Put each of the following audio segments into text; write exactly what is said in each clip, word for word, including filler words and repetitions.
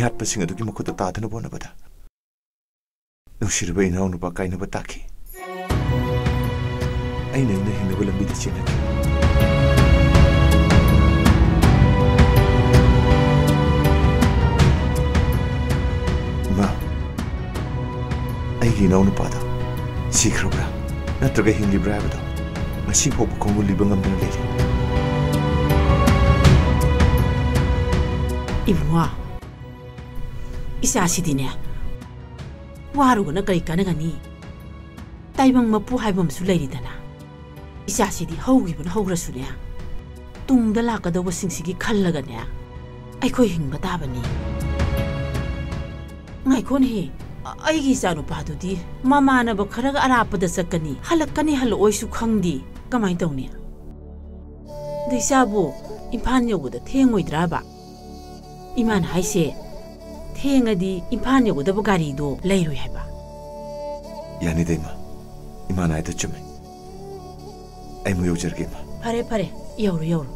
ꯍꯥꯠꯄꯁꯤꯡ ꯑꯗꯨꯒꯤ ꯃꯈꯨꯠꯇ ꯇꯥꯗꯅꯕ ꯍꯣꯠꯅꯕꯗ ꯅꯨꯡꯁꯤꯔꯕ ꯏꯅꯥꯎꯅꯨꯄꯥ ꯀꯥꯏꯅꯕ ꯇꯥꯈꯤ꯫ ꯑꯩꯅ ꯑꯩꯅ ꯍꯤꯡꯅꯕ ꯂꯝꯕꯤꯗ ꯆꯦꯟꯅꯈꯤ꯫ ꯏꯃꯥ, ꯑꯩꯒꯤ ꯏꯅꯥꯎꯅꯨꯄꯥꯗꯣ ꯁꯤꯈ꯭ꯔꯕ꯭ꯔꯥ ꯅꯠꯇ꯭ꯔꯒ ꯍꯤꯡꯂꯤꯕ꯭ꯔꯥ ꯍꯥꯏꯕꯗꯣ ꯉꯁꯤ ꯐꯥꯎꯕ ꯈꯪꯍꯜꯂꯤꯕ ꯉꯝꯗꯅ ꯂꯩꯔꯤ꯫ ꯏꯕꯨꯡꯉꯣ, ꯏꯆꯥꯁꯤꯗꯤꯅꯦ, ꯋꯥꯔꯨꯕꯅ ꯀꯔꯤ ꯀꯥꯟꯅꯒꯅꯤ? ꯇꯥꯏꯕꯪ ꯃꯄꯨ ꯍꯥꯏꯕ ꯑꯃꯁꯨ ꯂꯩꯔꯤꯗꯅ꯫ ꯏꯆꯥꯁꯤꯗꯤ ꯍꯧꯈꯤꯕꯅ ꯍꯧꯈ꯭ꯔꯁꯨꯅꯦ, ꯇꯨꯡꯗ ꯂꯥꯛꯀꯗꯧꯕꯁꯤꯡꯁꯤꯒꯤ ꯈꯜꯂꯒꯅꯦ, ꯑꯩꯈꯣꯏ ꯍꯤꯡꯕ ꯇꯥꯕꯅꯤ꯫ ꯉꯥꯏꯈꯣꯅꯦꯍꯦ, ꯑꯩꯒꯤ ꯏꯆꯥꯅꯨꯄꯥꯗꯨꯗꯤ ꯃꯃꯥꯟꯅꯕ ꯈꯔꯒ ꯑꯔꯥꯞꯄꯗ ꯆꯠꯀꯅꯤ, ꯍꯜꯂꯛꯀꯅꯤ ꯍꯜꯂꯛꯑꯣꯏꯁꯨ ꯈꯪꯗꯦ, ꯀꯃꯥꯏꯅ ꯇꯧꯅꯤ? ꯑꯗꯣ ꯏꯆꯥꯕꯨ ꯏꯝꯐꯥꯜ ꯌꯧꯕꯗ ꯊꯦꯡꯉꯣꯏꯗ꯭ꯔꯥꯕ? ꯏꯃꯥꯅ ꯍꯥꯏꯁꯦ, ꯊꯦꯡꯉꯗꯤ ꯏꯝꯐꯥꯜ ꯌꯧꯒꯗꯕ ꯒꯥꯔꯤꯗꯣ ꯂꯩꯔꯣꯏ ꯍꯥꯏꯕ꯫ ꯌꯥꯅꯤꯗ ꯏꯃꯥ, ꯏꯃꯥꯅ ꯍꯥꯏꯗꯣ ꯆꯨꯝꯃꯦ꯫ ꯑꯩ ꯑꯃꯨꯛ ꯌꯧꯖꯔꯒꯦ ꯏꯃꯥ꯫ ꯐꯔꯦ ꯐꯔꯦ, ꯌꯧꯔꯣ ꯌꯧꯔꯣ꯫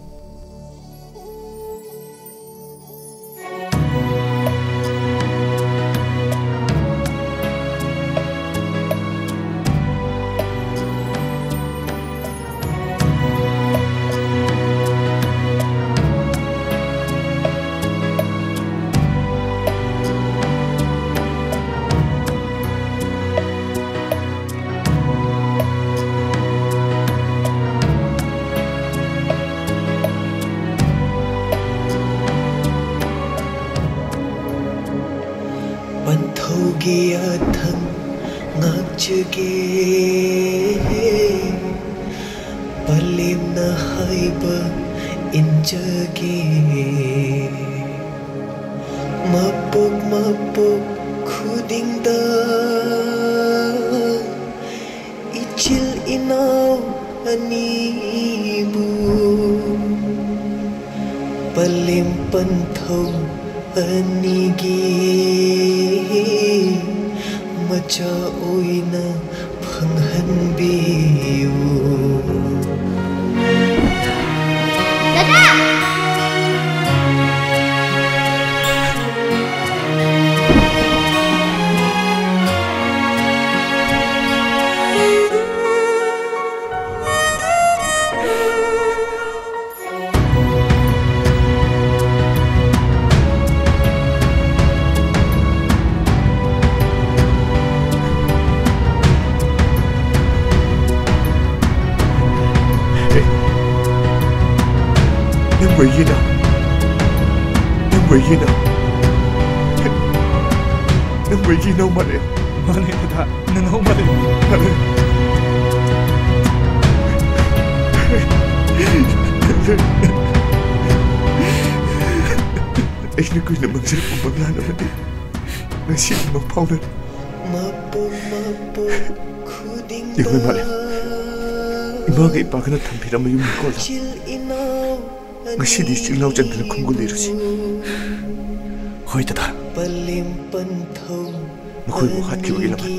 ꯄꯟꯊꯧꯒꯤ ꯑꯊꯪ ꯉꯥꯛꯆꯒꯦ, ꯄꯂꯦꯝꯅ ꯍꯥꯏꯕ ꯏꯟꯖꯒꯦ꯫ ꯃꯄꯣꯛ ꯃꯄꯣꯛ ꯈꯨꯗꯤꯡꯗ ꯏꯆꯤꯜ ꯏꯅꯥꯎ ꯑꯅꯤꯕꯨ ꯄꯂꯦꯝ ꯄꯟꯊꯧ ꯑꯅꯤꯒꯤ ꯃꯆꯥ ꯑꯣꯏꯅ ꯐꯪꯍꯟꯕꯤꯌꯨ꯫ ꯗꯗꯥ! ꯅꯪ ꯀꯩꯒꯤꯅꯣ? ꯅꯪ ꯀꯩꯒꯤꯅꯣ? ꯅꯪ ꯀꯩꯒꯤꯅꯣ ꯃꯥꯂꯦ? ꯃꯥꯅꯦ ꯗꯗꯥ, ꯅꯅꯥꯎ ꯃꯥꯂꯦ꯫ ꯃꯥꯂꯦ꯫ ꯑꯩꯅ ꯀꯨꯏꯅ ꯃꯥꯡꯖꯔꯛꯄ ꯃꯪꯂꯥꯟ ꯑꯃꯗꯤ ꯉꯁꯤꯗꯤ ꯃꯪꯐꯥꯎꯅꯔꯦ꯫ ꯌꯦꯡꯉꯨ ꯏꯃꯥꯂꯦ, ꯏꯃꯥꯒ ꯏꯄꯥꯒꯅ ꯊꯝꯕꯤꯔꯝꯕ ꯌꯨꯝ ꯂꯩꯀꯣꯜꯗꯣ ꯉꯁꯤꯗꯤ ꯏꯆꯤꯜ ꯏꯅꯥꯎ ꯆꯪꯗꯅ ꯈꯨꯝꯒ ꯂꯩꯔꯨꯁꯤ꯫ ꯍꯣꯏ ꯗꯗꯥ꯫ ꯃꯈꯣꯏꯕꯨ ꯍꯥꯠꯈꯤꯕꯒꯤ ꯂꯃꯟ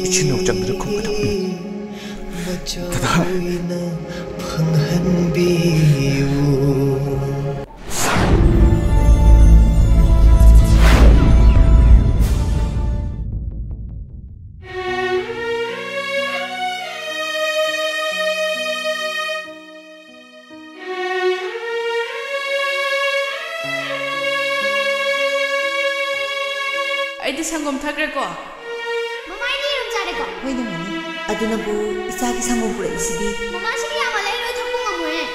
ꯏꯆꯤꯜ ꯏꯅꯥꯎ ꯆꯪꯗꯅ ꯈꯨꯝꯒꯗꯕꯅꯤ꯫ ꯗꯗꯥ꯫ ꯑꯩꯗꯤ ꯁꯪꯒꯣꯝ ꯊꯛꯈ꯭ꯔꯦꯀꯣ꯫ ꯃꯃꯥ, ꯑꯩꯗꯤ ꯌꯦꯔꯨꯝ ꯆꯥꯔꯦꯀꯣ꯫ ꯍꯣꯏꯅꯦ, ꯃꯅꯤ꯫ ꯑꯗꯨꯅꯕꯨ ꯏꯆꯥꯒꯤ ꯁꯪꯒꯣꯝ ꯄꯨꯔꯛꯏꯁꯤꯗꯤ꯫ ꯃꯃꯥ, ꯁꯤꯗꯤ ꯌꯥꯝꯃꯜꯂꯦ, ꯑꯩ ꯂꯣꯏ ꯊꯛꯄ ꯉꯝꯃꯣꯏꯌꯦ꯫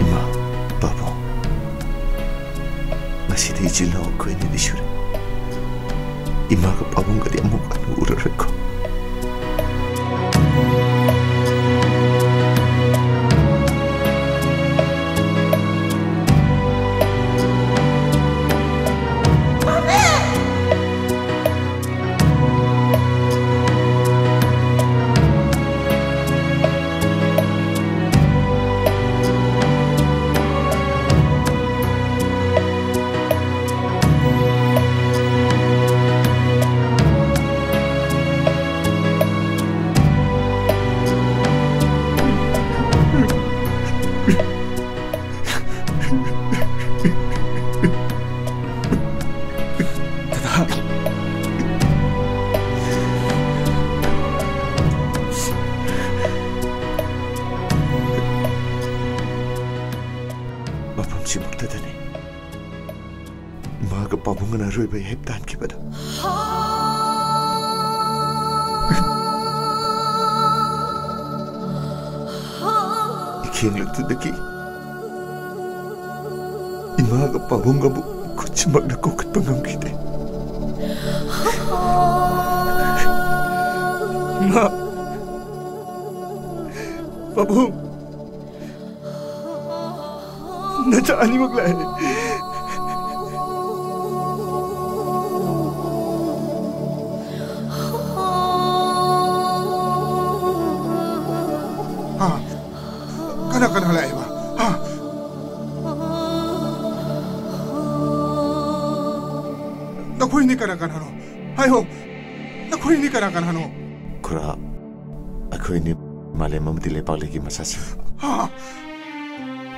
ꯏꯃꯥ, ꯄꯥꯕꯨꯡ, ꯉꯁꯤꯗꯤ ꯏꯆꯤꯜ ꯏꯅꯥꯎ ꯑꯩꯈꯣꯏ ꯑꯅꯤꯗꯤ ꯁꯨꯔꯦ꯫ ꯏꯃꯥꯒ ꯄꯥꯕꯨꯡꯒꯗꯤ ꯑꯃꯨꯛ ꯍꯟꯅ ꯎꯔꯔꯣꯏꯀꯣ꯫ ꯂꯣꯏꯕ ꯍꯦꯛ ꯇꯥꯟꯈꯤꯕꯗ, ꯏꯈꯦꯡꯂꯛꯇꯨꯗꯒꯤ ꯏꯃꯥꯒ ꯄꯥꯕꯨꯡꯒꯕꯨ ꯈꯨꯠꯁꯤꯃꯛꯅ ꯀꯣꯛꯈꯠꯄ ꯉꯝꯈꯤꯗꯦ꯫ ꯏꯃꯥ! ꯄꯥꯕꯨꯡ! ꯅꯆꯥ ꯑꯅꯤꯃꯛ ꯂꯥꯛꯑꯦ꯫ ꯍꯥ? ꯀꯅꯥ ꯀꯅꯥ ꯂꯥꯛꯑꯦꯕ? ꯍꯥ? ꯅꯈꯣꯏꯅꯤ ꯀꯅꯥ ꯀꯅꯥꯅꯣ? ꯍꯥꯏꯌꯣ꯫ ꯅꯈꯣꯏꯅꯤ ꯀꯅꯥ ꯀꯅꯥꯅꯣ? ꯈꯨꯔꯥ, ꯑꯩꯈꯣꯏꯅꯤ ꯃꯥꯂꯦꯝ ꯑꯃꯗꯤ ꯂꯩꯄꯥꯛꯂꯩꯒꯤ ꯃꯆꯥꯁꯤꯡ꯫ ꯍꯥ?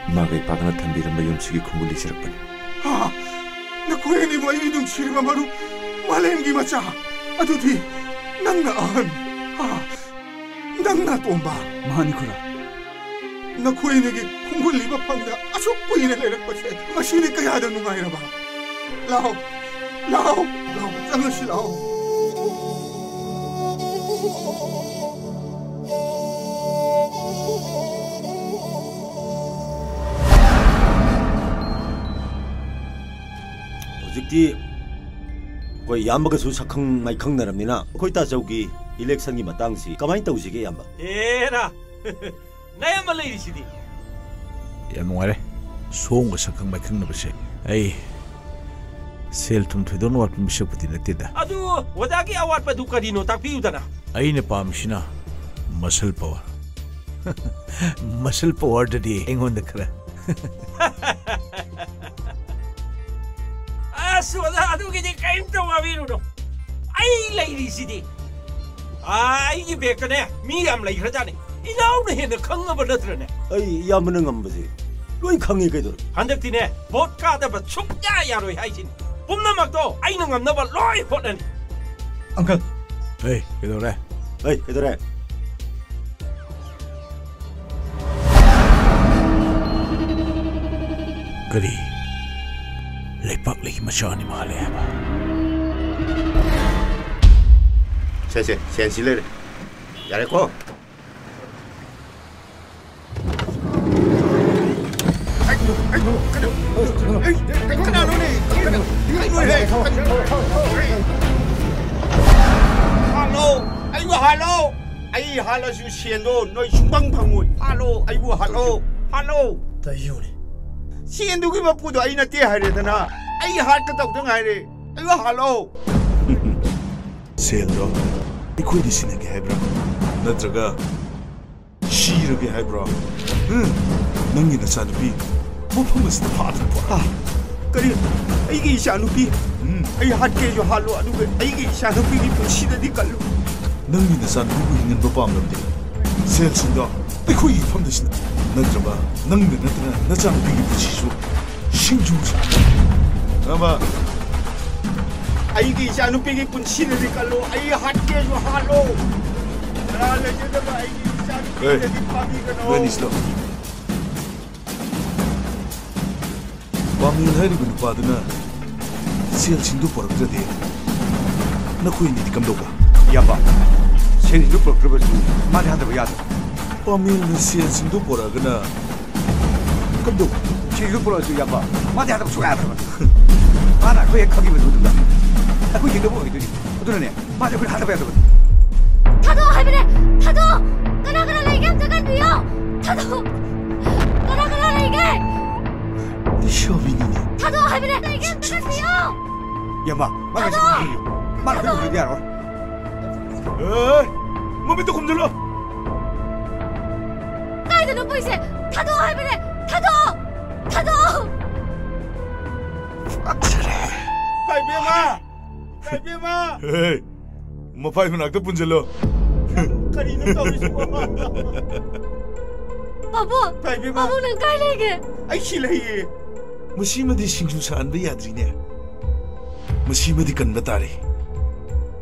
ꯏꯃꯥꯒ ꯏꯄꯥꯒꯅ ꯊꯝꯕꯤꯔꯝꯕ ꯌꯨꯝꯁꯤꯒꯤ ꯈꯣꯡꯒꯨꯜ ꯂꯤꯖꯔꯛꯄꯅꯤ꯫ ꯍꯥ? ꯅꯈꯣꯏ ꯑꯅꯤꯕꯨ ꯑꯩꯒꯤ ꯅꯨꯡꯁꯤꯔꯕ ꯃꯔꯨꯞ, ꯃꯥꯂꯦꯝꯒꯤ ꯃꯆꯥ꯫ ꯑꯗꯨꯗꯤ ꯅꯪꯅ ꯑꯍꯟ꯫ ꯍꯥ? ꯅꯪꯅ ꯑꯇꯣꯝꯕ꯫ ꯃꯥꯅꯤ ꯈꯨꯔꯥ꯫ ꯅꯈꯣꯏ ꯑꯅꯤꯒꯤ ꯈꯣꯡꯒꯨꯜ ꯂꯤꯕ ꯐꯪꯗ ꯑꯁꯨꯛ ꯀꯨꯏꯅ ꯂꯩꯔꯛꯄꯁꯦ ꯉꯁꯤꯗꯤ ꯀꯌꯥꯗ ꯅꯨꯡꯉꯥꯏꯔꯕ꯫ ꯂꯥꯛꯑꯣ, ꯂꯥꯛꯑꯣ, ꯂꯥꯛꯑꯣ, ꯆꯪꯉꯁꯤ ꯂꯥꯛꯑꯣ꯫ ꯍꯧꯖꯤꯛꯇꯤ ꯑꯩꯈꯣꯏ ꯏꯌꯥꯝꯕꯒꯁꯨ ꯁꯛꯈꯪ ꯃꯥꯏꯈꯪꯅꯔꯕꯅꯤꯅ ꯑꯩꯈꯣꯏ ꯇꯥꯆꯧꯒꯤ ꯏꯂꯦꯛꯁꯟꯒꯤ ꯃꯇꯥꯡꯁꯤ ꯀꯃꯥꯏꯅ ꯇꯧꯁꯤꯒꯦ, ꯏꯌꯥꯝꯕ? ꯑꯦꯔꯥ! ꯅꯌꯥꯝꯕ ꯂꯩꯔꯤꯁꯤꯗꯤ꯫ ꯌꯥꯝ ꯅꯨꯡꯉꯥꯏꯔꯦ ꯁꯣꯝꯒ ꯁꯛꯈꯪ ꯃꯥꯏꯈꯪꯅꯕꯁꯦ꯫ ꯑꯩ ꯁꯦꯜ ꯊꯨꯝ ꯊꯣꯏꯗꯣꯛꯅ ꯋꯥꯠꯄ ꯃꯤꯁꯛꯄꯨꯗꯤ ꯅꯠꯇꯦꯗ꯫ ꯑꯗꯨ ꯑꯣꯖꯥꯒꯤ ꯑꯋꯥꯠꯄꯗꯨ ꯀꯔꯤꯅꯣ ꯇꯥꯛꯄꯤꯌꯨꯗꯅ꯫ ꯑꯩꯅ ꯄꯥꯝꯃꯤꯁꯤꯅ muscle power꯫ Muscle powerꯗꯗꯤ ꯑꯩꯉꯣꯟꯗ ꯈꯔ ꯑꯁ, ꯑꯣꯖꯥ, ꯑꯗꯨꯒꯤꯗꯤ ꯀꯔꯤꯝꯇ ꯋꯥꯕꯤꯔꯨꯅꯨ꯫ ꯑꯩ ꯂꯩꯔꯤꯁꯤꯗꯤ꯫ ꯑꯥ, ꯑꯩꯒꯤ ꯕꯦꯛꯇꯅꯦ ꯃꯤ ꯌꯥꯝ ꯂꯩꯈ꯭ꯔꯖꯥꯠꯅꯤ꯫ ꯏꯅꯥꯎꯅ ꯍꯦꯟꯅ ꯈꯪꯉꯕ ꯅꯠꯇ꯭ꯔꯅꯦ? ꯑꯩ ꯏꯌꯥꯝꯕꯅ ꯉꯝꯕꯁꯦ ꯂꯣꯏ ꯈꯪꯉꯤ ꯀꯩꯗꯧꯔꯒꯦ? ꯍꯟꯗꯛꯇꯤꯅꯦ, ꯚꯣꯠ ꯀꯥꯗꯕ ꯁꯨꯛꯌꯥ ꯌꯥꯔꯣꯏ ꯍꯥꯏꯁꯤꯅꯤ꯫ ꯄꯨꯝꯅꯃꯛꯇꯣ ꯑꯩꯅ ꯉꯝꯅꯕ ꯂꯣꯏ ꯍꯣꯠꯅꯅꯤ꯫ ꯑꯪꯀꯜ꯫ ꯍꯦ, ꯀꯩꯗꯧꯔꯦ? ꯍꯦ, ꯀꯩꯗꯧꯔꯦ? ꯀꯔꯤ? ꯂꯩꯄꯥꯛꯂꯩꯒꯤ ꯃꯆꯥꯅꯤ ꯃꯥꯜꯂꯦ ꯍꯥꯏꯕ꯫ ꯁꯦ, ꯁꯦ, ꯁꯦꯟꯁꯤ ꯂꯩꯔꯦ꯫ ꯌꯥꯔꯦꯀꯣ? ꯑꯩ, ꯑꯩ, ꯀꯩꯅꯣ, ꯑꯩ, ꯀꯩꯅꯣ, ꯀꯅꯥꯅꯣꯅꯦ? ꯀꯩꯅꯣ, ꯀꯩꯅꯣ, ꯀꯩꯅꯣ, ꯍꯦ? ꯍꯥꯠꯂꯣ! ꯑꯩꯕꯨ ꯍꯥꯠꯂꯣ! ꯑꯩ ꯍꯥꯠꯂꯁꯨ ꯁꯦꯟꯗꯣ ꯅꯣꯏ ꯁꯨꯡꯐꯪ ꯐꯪꯉꯣꯏ꯫ ꯍꯥꯠꯂꯣ! ꯑꯩꯕꯨ ꯍꯥꯠꯂꯣ! ꯍꯥꯠꯂꯣ! ꯇꯥꯏꯌꯣꯅꯦ꯫ ꯁꯦꯟꯗꯨꯒꯤ ꯃꯄꯨꯗꯣ ꯑꯩ ꯅꯠꯇꯦ ꯍꯥꯏꯔꯦꯗꯅ꯫ ꯑꯩ ꯍꯥꯠꯀꯗꯧꯗ ꯉꯥꯏꯔꯦ꯫ ꯑꯩꯕꯨ ꯍꯥꯠꯂꯣ! ꯁꯦꯜꯗꯣ ꯑꯩꯈꯣꯏꯗꯤ ꯁꯤꯟꯅꯒꯦ ꯍꯥꯏꯕ꯭ꯔꯥ? ꯅꯠꯇ꯭ꯔꯒ ꯁꯤꯔꯒꯦ ꯍꯥꯏꯕ꯭ꯔꯣ? ꯎꯝ? ꯅꯪꯒꯤ ꯅꯆꯥꯅꯨꯄꯤ ꯃꯐꯝ ꯑꯁꯤꯗ ꯐꯥꯗꯅ ꯄꯨꯔꯛ-, ꯑꯥ, ꯀꯔꯤ? ꯑꯩꯒꯤ ꯏꯆꯥꯅꯨꯄꯤ? ꯎꯝ꯫ ꯑꯩ ꯍꯥꯠꯀꯦꯁꯨ ꯍꯥꯠꯂꯣ, ꯑꯗꯨꯒ ꯑꯩꯒꯤ ꯏꯆꯥꯅꯨꯄꯤꯒꯤ ꯄꯨꯟꯁꯤꯗꯗꯤ ꯀꯜꯂꯨ꯫ ꯅꯪꯒꯤ ꯅꯆꯥꯅꯨꯄꯤꯕꯨ ꯍꯤꯡꯍꯟꯕ ꯄꯥꯝꯂꯕꯗꯤ ꯁꯦꯜꯁꯤꯡꯗꯣ ꯑꯩꯈꯣꯏꯒꯤ ꯃꯐꯝꯗ ꯁꯤꯟꯅ-, ꯅꯠꯇ꯭ꯔꯕ ꯅꯪꯗ ꯅꯠꯇꯅ ꯅꯆꯥꯅꯨꯄꯤꯒꯤ ꯄꯨꯟꯁꯤꯁꯨ ꯁꯤꯡꯖꯨ ꯆꯥ-, ꯑꯃ꯫ ꯑꯩꯒꯤ ꯏꯆꯥꯅꯨꯄꯤꯒꯤ ꯄꯨꯟꯁꯤꯗꯗꯤ ꯀꯜꯂꯣ, ꯑꯩ ꯍꯥꯠꯀꯦꯁꯨ ꯍꯥꯠꯂꯣ꯫ ꯅꯔꯥ ꯂꯩꯖꯗꯕ ꯑꯩꯒꯤ ꯏꯆꯥꯅꯨꯄꯤꯗꯗꯤ ꯐꯥꯕꯤꯒꯅꯣ꯫ ꯅꯣꯏꯅꯤꯁꯤꯗꯣ꯫ ꯄꯥꯃꯦꯜ ꯍꯥꯏꯔꯤꯕ ꯅꯨꯄꯥꯗꯨꯅ ꯁꯦꯜꯁꯤꯡꯗꯨ ꯄꯨꯔꯛꯇ꯭ꯔꯗꯤ ꯅꯈꯣꯏ ꯑꯅꯤꯗꯤ ꯀꯝꯗꯧꯕ? ꯏꯌꯥꯝꯕ, ꯁꯦꯜꯁꯤꯡꯗꯨ ꯄꯨꯔꯛꯇ꯭ꯔꯕꯁꯨ ꯃꯥꯗꯤ ꯍꯥꯠꯇꯕ ꯌꯥꯗꯕ꯫ ꯄꯥꯃꯦꯜꯅ ꯁꯦꯜꯁꯤꯡꯗꯨ ꯄꯨꯔꯛꯑꯒꯅ ꯀꯝꯗꯧꯕ? ꯁꯦꯜꯁꯤꯡꯗꯨ ꯄꯨꯔꯛꯑꯁꯨ ꯏꯌꯥꯝꯕ, ꯃꯥꯗꯤ ꯍꯥꯠꯇꯕ ꯁꯨꯡꯌꯥ ꯌꯥꯗꯕ꯫ ꯃꯥꯅ ꯑꯩꯈꯣꯏ ꯍꯦꯛ ꯈꯪꯈꯤꯕ ꯃꯇꯨꯡꯗ ꯑꯩꯈꯣꯏ ꯌꯦꯡꯗꯕ ꯑꯣꯏꯗꯣꯏꯅꯤ꯫ ꯑꯗꯨꯅꯅꯦ, ꯃꯥꯗꯤ ꯑꯩꯈꯣꯏꯅ ꯍꯥꯠꯇꯕ ꯌꯥꯗꯕꯅꯤ꯫ ꯊꯥꯗꯣꯛꯑꯣ ꯍꯥꯏꯕꯅꯦ! ꯊꯥꯗꯣꯛꯑꯣ! ꯀꯅꯥ ꯀꯅꯥ ꯂꯩꯒꯦ ꯑꯝꯇ ꯀꯟꯕꯤꯌꯣ! ꯊꯥꯗꯣꯛꯑꯣ! ꯀꯅꯥ ꯀꯅꯥ ꯂꯩꯒꯦ? ꯂꯩꯁꯥꯕꯤꯅꯤꯅꯦ꯫ ꯊꯥꯗꯣꯛꯑꯣ ꯍꯥꯏꯕꯅꯦ! ꯂꯩꯒꯦ ꯑꯝꯇ ꯀꯟꯕꯤꯌꯣ! ꯏꯌꯥꯝꯕ, ꯃꯥ ꯉꯁꯤ ꯊꯥꯗꯣꯛꯑꯣ! ꯈꯨꯝꯕꯤꯌꯨ꯫ ꯃꯥ ꯊꯥꯗꯣꯛꯑꯣ! ꯈꯨꯝꯕꯤꯗꯤ ꯌꯥꯔꯣꯏ꯫ ꯑꯦ, ꯃꯃꯤꯠꯇꯣ ꯈꯨꯝꯖꯤꯜꯂꯣ꯫ ꯀꯥꯏꯗꯅꯣ ꯄꯨꯏꯁꯦ? ꯊꯥꯗꯣꯛꯑꯣ ꯍꯥꯏꯕꯅꯦ! ꯊꯥꯗꯣꯛꯑꯣ! ꯊꯥꯗꯣꯛꯑꯣ! ꯇꯥꯏꯕꯦꯝꯃ! ꯇꯥꯏꯕꯦꯝꯃ! ꯍꯦ, ꯃꯐꯥꯏ ꯃꯅꯥꯛꯇ ꯄꯨꯟꯁꯤꯜꯂꯣ꯫ ꯀꯔꯤꯅꯣ ꯇꯧꯔꯤꯁꯤꯕꯣ? ꯄꯥꯕꯨꯡ! ꯇꯥꯏꯕꯦꯝꯃ! ꯄꯥꯕꯨꯡ, ꯅꯪ ꯀꯥꯏ ꯂꯩꯒꯦ? ꯑꯩ ꯁꯤ ꯂꯩꯌꯦ꯫ ꯃꯁꯤꯃꯗꯤ ꯁꯤꯡꯖꯨ ꯁꯥꯍꯟꯕ ꯌꯥꯗ꯭ꯔꯤꯅꯦ꯫ ꯃꯁꯤꯃꯗꯤ ꯀꯟꯕ ꯇꯥꯔꯦ꯫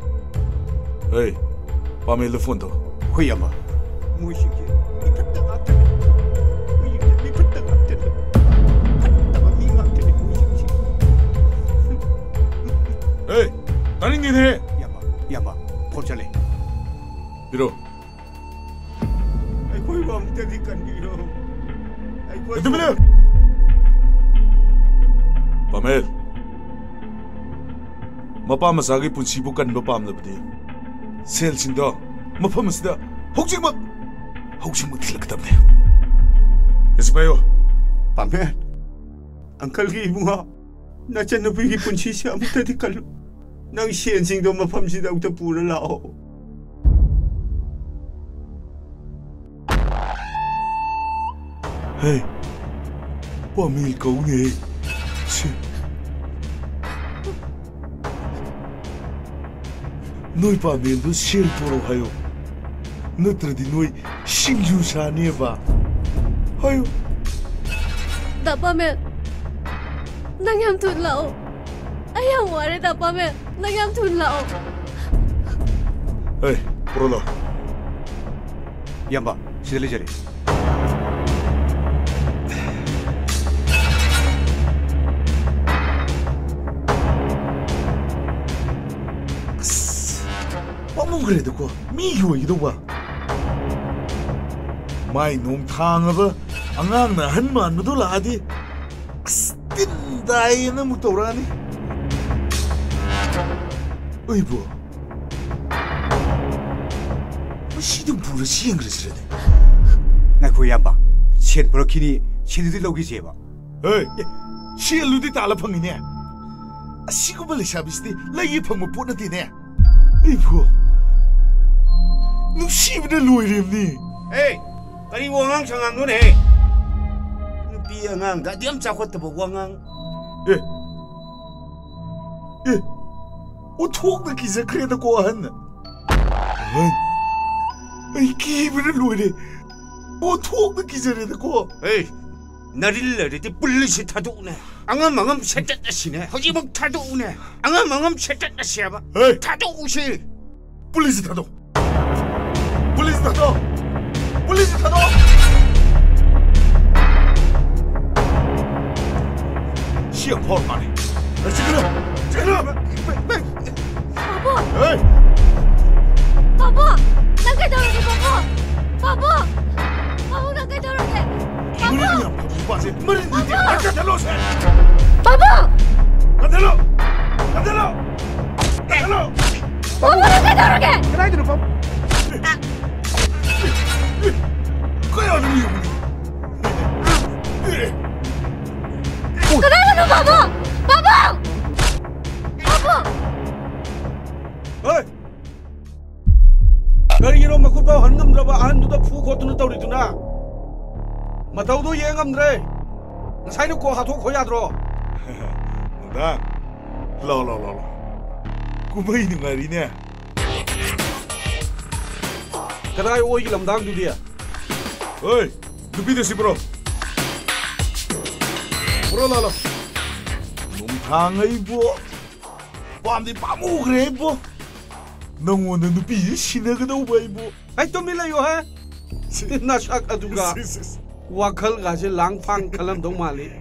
ꯍꯦ, ꯄꯥꯃꯦꯜꯗ ꯐꯣꯟ ꯇꯧ꯫ ꯍꯣꯏ, ꯏꯌꯥꯝꯕ꯫ ꯃꯣꯏꯁꯤꯡꯁꯦ ꯃꯤꯐꯠꯇ ꯉꯥꯛꯇꯅꯤ꯫ ꯃꯣꯏꯁꯤꯡꯁꯦ ꯃꯤꯐꯠꯇ ꯉꯥꯛꯇꯅꯤ꯫ ꯐꯠꯇꯕ ꯃꯤ ꯉꯥꯛꯇꯅꯤ ꯃꯣꯏꯁꯤꯡꯁꯦ꯫ ꯑꯦ, ꯇꯥꯅꯤꯡꯗꯦꯅꯦ꯫ ꯏꯌꯥꯝꯕ, ꯏꯌꯥꯝꯕ, ꯐꯣꯟ ꯆꯠꯂꯦ꯫ ꯄꯤꯔꯣ꯫ ꯑꯩꯈꯣꯏꯕꯨ ꯑꯃꯨꯛꯇꯗꯤ ꯀꯟꯕꯤꯔꯣ꯫ ꯑꯩꯈꯣꯏꯕꯨ ꯇꯨꯃꯤꯟꯅ ꯂꯩꯌꯨ꯫ ꯄꯥꯃꯦꯜ, ꯃꯄꯥ ꯃꯆꯥꯒꯤ ꯄꯨꯟꯁꯤꯕꯨ ꯀꯟꯕ ꯄꯥꯝꯂꯕꯗꯤ ꯁꯦꯜꯁꯤꯡꯗꯣ ꯃꯐꯝ ꯑꯁꯤꯗ ꯍꯧꯖꯤꯛꯃꯛ, ꯍꯧꯖꯤꯛꯃꯛ ꯊꯤꯜꯂꯛꯀꯗꯕꯅꯦ꯫ ꯑꯦꯁꯤ ꯄꯥꯏꯌꯣ꯫ ꯄꯥꯃꯦꯜ, ꯑꯪꯀꯜꯒꯤ ꯏꯕꯨꯡꯉꯣ, ꯅꯆꯟꯅꯨꯄꯤꯒꯤ ꯄꯨꯟꯁꯤꯁꯦ ꯑꯃꯨꯛꯇꯗꯤ ꯀꯜꯂꯨ꯫ ꯅꯪ ꯁꯦꯟꯁꯤꯡꯗꯣ ꯃꯐꯝꯁꯤꯗ ꯑꯃꯨꯛꯇ ꯄꯨꯔ ꯂꯥꯛꯑꯣ꯫ ꯍꯦ, ꯄꯥꯃꯦꯜ ꯀꯧꯅꯦ꯫ ꯁꯤ, ꯅꯣꯏ ꯄꯥꯃꯦꯜꯗꯨ ꯁꯦꯜ ꯄꯨꯔꯛꯑꯣ ꯍꯥꯏꯌꯣ, ꯅꯠꯇ꯭ꯔꯗꯤ ꯅꯣꯏ ꯁꯤꯡꯖꯨ ꯁꯥꯅꯦꯕ꯫ ꯍꯥꯏꯌꯣ꯫ ꯗꯥ ꯄꯥꯃꯦꯜ, ꯅꯪ ꯌꯥꯝ ꯊꯨꯅ ꯂꯥꯛꯑꯣ꯫ ꯑꯩ ꯌꯥꯝ ꯋꯥꯔꯦ, ꯗꯥ ꯄꯥꯃꯦꯜ꯫ ꯅꯪ ꯌꯥꯝ ꯊꯨꯅ ꯂꯥꯛꯑꯣ꯫ ꯑꯦ, ꯄꯨꯔꯛꯑꯣ ꯂꯥꯛꯑꯣ꯫ ꯏꯌꯥꯝꯕ, ꯁꯤꯗ ꯂꯩꯖꯔꯦ꯫ ꯑꯁ, ꯄꯥꯝꯃꯨꯈ꯭ꯔꯦꯗꯀꯣ, ꯃꯤꯒꯤ ꯑꯣꯏꯒꯗꯧꯕ꯫ ꯃꯥꯏ ꯅꯣꯡ ꯊꯥꯡꯉꯕ ꯑꯉꯥꯡꯅ ꯑꯍꯟ ꯃꯥꯟꯕꯗꯣ ꯂꯥꯛꯑꯗꯤ, ꯑꯁ, ꯇꯤꯟ ꯇꯥꯏꯌꯦꯅ ꯑꯃꯨꯛ ꯇꯧꯔꯛꯑꯅꯤ꯫ ꯑꯩꯕꯨ ꯃꯁꯤꯗꯨꯝ ꯄꯨꯔ ꯆꯦꯟꯈ꯭ꯔꯁꯤꯔꯅꯦ? ꯉꯥꯏꯈꯣ ꯏꯌꯥꯝꯕ, ꯁꯦꯟ ꯄꯨꯔꯛꯈꯤꯅꯤ, ꯁꯦꯟꯗꯨꯗꯤ ꯂꯧꯈꯤꯁꯦꯕ꯫ ꯍꯦ, ꯑꯦ, ꯁꯦꯜꯗꯨꯗꯤ ꯇꯥꯜꯂ ꯐꯪꯉꯤꯅꯦ꯫ ꯑꯁꯤꯒꯨꯝꯕ ꯂꯩꯁꯥꯕꯤꯁꯤꯗꯤ ꯂꯩꯒꯤ ꯐꯪꯕ ꯄꯣꯠ ꯅꯠꯇꯦꯅꯦ꯫ ꯑꯩꯕꯨ ꯅꯨꯡꯁꯤꯕꯅ ꯂꯣꯏꯔꯦꯕꯅꯤ꯫ ꯑꯦ, ꯀꯔꯤ ꯋꯥꯉꯥꯡ ꯁꯉꯥꯡꯅꯣꯅꯦꯍꯦ? ꯅꯨꯄꯤ ꯑꯉꯥꯡꯒ ꯑꯗꯨ ꯌꯥꯝ ꯆꯥꯎꯈꯠꯇꯕ ꯋꯥꯉꯥꯡ꯫ ꯑꯦ, ꯑꯦ, ꯑꯣꯟꯊꯣꯛꯅ ꯀꯤꯖꯈ꯭ꯔꯦꯗꯀꯣ, ꯑꯍꯟ꯫ ꯑꯍꯟ, ꯑꯩ ꯀꯤꯕꯅ ꯂꯣꯏꯔꯦ꯫ ꯑꯣꯟꯊꯣꯛꯅ ꯀꯤꯖꯔꯦꯗꯀꯣ꯫ ꯑꯦ, ꯅꯔꯤꯜ ꯂꯩꯔꯗꯤ ꯄꯨꯂꯤꯁꯁꯤ ꯊꯥꯗꯣꯛꯎꯅꯦ꯫ ꯑꯉꯝ ꯑꯉꯝ ꯁꯦꯠꯇꯠꯅꯁꯤꯅꯦ꯫ ꯍꯧꯖꯤꯛꯃꯛ ꯊꯥꯗꯣꯛꯎꯅꯦ꯫ ꯑꯉꯝ ꯑꯉꯝ ꯁꯦꯠꯇꯠꯅꯁꯦꯕ꯫ ꯍꯦ! ꯊꯥꯗꯣꯛꯎꯁꯤ꯫ ꯄꯨꯂꯤꯁꯁꯤ ꯊꯥꯗꯣꯛ꯫ ꯄꯨꯂꯤꯁꯁꯤ ꯊꯥꯗꯣꯛ꯫ ꯄꯨꯂꯤꯁꯁꯤ ꯊꯥꯗꯣꯛ꯫ ꯁꯤ ꯌꯥꯝ ꯐꯥꯎꯔ ꯃꯥꯜꯂꯦ꯫ ꯆꯠꯈ꯭ꯔꯣ! ꯆꯠꯈ꯭ꯔꯣ! ꯁꯤ ꯃꯔꯤꯟꯗꯨꯗꯤ ꯀꯛꯊꯠꯂꯣ, ꯁꯦ꯫ ꯄꯥꯕꯨꯡ! ꯀꯛꯊꯠꯂꯣ! ꯀꯛꯊꯠꯂꯣ! ꯀꯛꯊꯠꯂꯣ! ꯄꯥꯕꯨꯡ, ꯅꯪ ꯀꯩꯗꯧꯔꯒꯦ? ꯀꯗꯥꯏꯗꯅꯣ, ꯄꯥꯕꯨꯡ? ꯀꯌꯥꯗꯅꯣ ꯌꯦꯡꯉꯨꯅꯦ꯫ ꯀꯗꯥꯏꯗꯅꯣ, ꯄꯥꯕꯨꯡ? ꯄꯥꯕꯨꯡ! ꯄꯥꯕꯨꯡ! ꯍꯣꯏ! ꯀꯔꯤꯒꯤꯅꯣ ꯃꯈꯨꯠ ꯐꯥꯎ ꯍꯟ ꯉꯝꯗ꯭ꯔꯕ ꯑꯍꯟꯗꯨꯗ ꯐꯨ ꯈꯣꯠꯇꯨꯅ ꯇꯧꯔꯤꯗꯨꯅ? ꯃꯇꯧꯗꯣ ꯌꯦꯡ ꯉꯝꯗ꯭ꯔꯦ꯫ ꯉꯁꯥꯏꯅ ꯀꯣꯛ ꯍꯥꯊꯣꯛꯈꯣ ꯌꯥꯗ꯭ꯔꯣ? ꯅꯨꯡꯗꯥꯡ, ꯂꯥꯎ, ꯂꯥꯎ, ꯂꯥꯎ, ꯂꯥꯎ꯫ ꯀꯨꯝꯍꯩ ꯅꯨꯡꯉꯥꯏꯔꯤꯅꯦ꯫ ꯀꯗꯥꯏ ꯑꯣꯏꯒꯤ ꯂꯝꯗꯥꯡꯗꯨꯗꯤ? ꯍꯣꯏ, ꯅꯨꯄꯤꯗ ꯁꯤ ꯄꯨꯔꯣ꯫ ꯄꯨꯔꯣ, ꯂꯥꯂꯣ꯫ ꯅꯨꯡꯊꯥꯡ ꯑꯩꯕꯨ ꯄꯥꯝꯗꯤ ꯄꯥꯝꯃꯨꯈ꯭ꯔꯦ ꯑꯩꯕꯨ꯫ ꯅꯪꯉꯣꯟꯗ ꯅꯨꯄꯤꯁꯤ ꯁꯤꯟꯅꯒꯗꯧꯕ ꯑꯩꯕꯨ꯫ ꯑꯩ ꯇꯨꯃꯤꯟ ꯂꯩꯌꯨ ꯍꯦ꯫ ꯁꯤ-, ꯅꯁꯛ ꯑꯗꯨꯒ꯫ ꯁꯤ, ꯁꯤ, ꯁꯤ꯫ ꯋꯥꯈꯜꯒꯁꯦ ꯂꯥꯡ ꯐꯥꯡ ꯈꯜꯂꯝꯗꯧ ꯃꯥꯜꯂꯤ꯫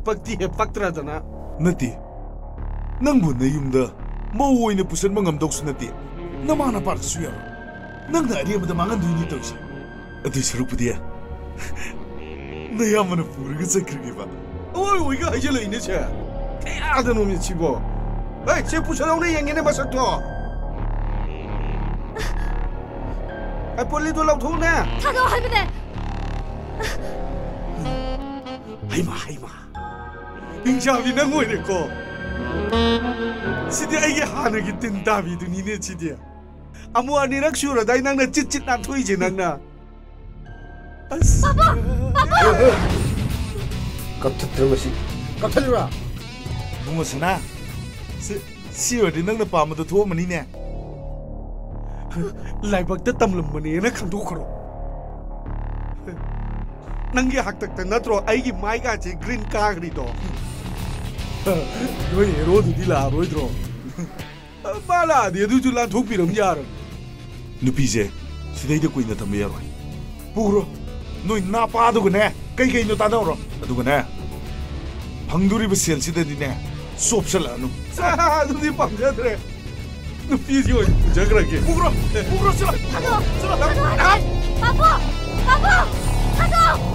ꯄꯛꯇꯤ ꯍꯦꯛ ꯄꯛꯇ꯭ꯔꯗꯅ꯫ ꯅꯠꯇꯦ꯫ ꯅꯪꯕꯨ ꯅꯌꯨꯝꯗ ꯃꯧ ꯑꯣꯏꯅ ꯄꯨꯁꯟꯕ ꯉꯝꯗꯧꯁꯨ ꯅꯠꯇꯦ꯫ ꯅꯃꯥ ꯅꯄꯥꯗꯁꯨ ꯌꯥꯔꯣꯏ꯫ ꯅꯪꯅ ꯑꯔꯦꯝꯕꯗ ꯃꯥꯡꯍꯟꯗꯣꯏꯅꯤ ꯇꯧꯔꯤꯁꯦ꯫ ꯑꯗꯨꯏ ꯁꯔꯨꯛꯄꯨꯗꯤ ꯅꯌꯥꯝꯕꯅ ꯄꯨꯔꯒ ꯆꯠꯈ꯭ꯔꯒꯦꯕ꯫ ꯑꯣꯏ, ꯑꯣꯏꯒ ꯍꯥꯏꯖꯤꯜꯂꯛꯏꯅꯦ ꯁꯦ꯫ ꯀꯌꯥꯗꯅꯣ ꯃꯤꯠꯁꯤꯕꯣ? ꯍꯦ, ꯁꯦ ꯄꯨꯁꯜꯂꯧꯅꯦ ꯌꯦꯡꯒꯦꯅꯦ ꯃꯁꯛꯇꯣ꯫ ꯑꯦ, ꯄꯣꯂꯤꯗꯣ ꯂꯧꯊꯣꯛꯎꯅꯦ꯫ ꯊꯥꯗꯣꯛꯑꯣ ꯍꯥꯏꯕꯅꯦ꯫ ꯍꯩꯃꯥ, ꯍꯩꯃꯥ꯫ ꯍꯤꯡꯆꯥꯕꯤ ꯅꯪ ꯑꯣꯏꯔꯦꯀꯣ꯫ ꯁꯤꯗꯤ ꯑꯩꯒꯤ ꯍꯥꯟꯅꯒꯤ ꯇꯤꯟ ꯇꯥꯕꯤꯗꯨꯅꯤꯅꯦ ꯁꯤꯗꯤ꯫ ꯑꯃꯨꯛ ꯑꯅꯤꯔꯛ ꯁꯨꯔꯗꯥꯏ ꯅꯪꯅ ꯆꯤꯠ ꯆꯤꯠ ꯅꯥꯟꯊꯣꯛꯏꯁꯦ ꯅꯪꯅ꯫ ꯑꯁ꯫ ꯄꯥꯕꯨꯡ! ꯄꯥꯕꯨꯡ! ꯀꯛꯊꯠꯇ꯭ꯔ ꯃꯁꯤ? ꯀꯛꯊꯠꯂꯤꯕ꯭ꯔꯥ? ꯏꯕꯨꯡꯉꯣ ꯁꯅꯥ, ꯁꯤ, ꯁꯤ ꯑꯣꯏꯔꯗꯤ ꯅꯪꯅ ꯄꯥꯝꯕꯗꯣ ꯊꯣꯛꯑꯝꯃꯅꯤꯅꯦ꯫ ꯂꯥꯏꯕꯛꯇ ꯇꯝꯂꯝꯕꯅꯦꯅ ꯈꯟꯗꯣꯛꯈ꯭ꯔꯣ꯫ ꯅꯪꯒꯤ ꯍꯥꯛꯇꯛꯇ ꯅꯠꯇ꯭ꯔꯣ ꯑꯩꯒꯤ ꯃꯥꯏꯒꯥꯁꯦ green ꯀꯥꯈ꯭ꯔꯤꯗꯣ? ꯅꯣꯏ ꯍꯦꯔꯣꯗꯨꯗꯤ ꯂꯥꯛꯑꯔꯣꯏꯗ꯭ꯔꯣ? ꯃꯥ ꯂꯥꯛꯑꯗꯤ ꯑꯗꯨꯁꯨ ꯂꯥꯟꯊꯣꯛꯄꯤꯔꯝ ꯌꯥꯔꯕꯅꯤ꯫ ꯅꯨꯄꯤꯁꯦ ꯁꯤꯗꯩꯗ ꯀꯨꯏꯅ ꯊꯝꯕ ꯌꯥꯔꯣꯏ꯫ ꯄꯨꯈ꯭ꯔꯣ꯫ ꯅꯣꯏ ꯅꯥꯄꯥꯗꯨꯒꯅꯦ ꯀꯩ ꯀꯩꯅꯣ ꯇꯥꯟꯅꯧꯔꯣ꯫ ꯑꯗꯨꯒꯅꯦ, ꯐꯪꯗꯣꯔꯤꯕ ꯁꯦꯜꯁꯤꯗꯗꯤꯅꯦ ꯆꯣꯞꯁꯜꯂꯛꯑꯅꯨ꯫ ꯑꯗꯨꯗꯤ ꯄꯥꯝꯖꯗ꯭ꯔꯦ꯫ ꯅꯨꯄꯤꯁꯤ ꯑꯣꯏꯅ ꯄꯨꯖꯈ꯭ꯔꯒꯦ꯫ ꯄꯨꯈ꯭ꯔꯣ, ꯄꯨꯈ꯭ꯔꯣ, ꯆꯠꯂꯣ꯫ ꯊꯥꯗꯣꯛꯑꯣ, ꯊꯥꯗꯣꯛꯑꯣ, ꯊꯥꯗꯣꯛꯑꯣ꯫ ꯄꯥꯕꯨꯡ! ꯄꯥꯕꯨꯡ! ꯊꯥꯗꯣꯛꯑꯣ!